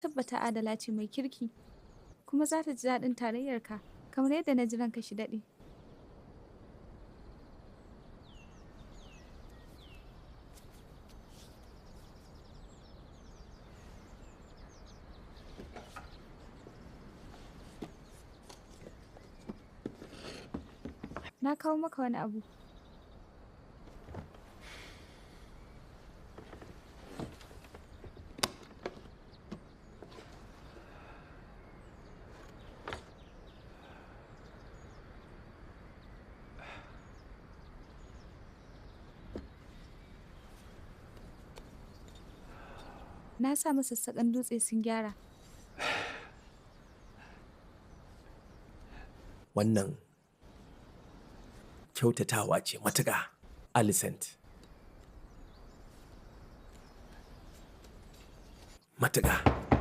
Tabbata Adala ce mai kirki, kuma za ta ji daɗin tarayyarka kamar yadda na ji ranka shi daɗe. Na kawo maka wani abu. Na sa masassaƙan dutse sun gyara. Wannan kyautatawa ce matuƙa, Alicent. Matuƙa.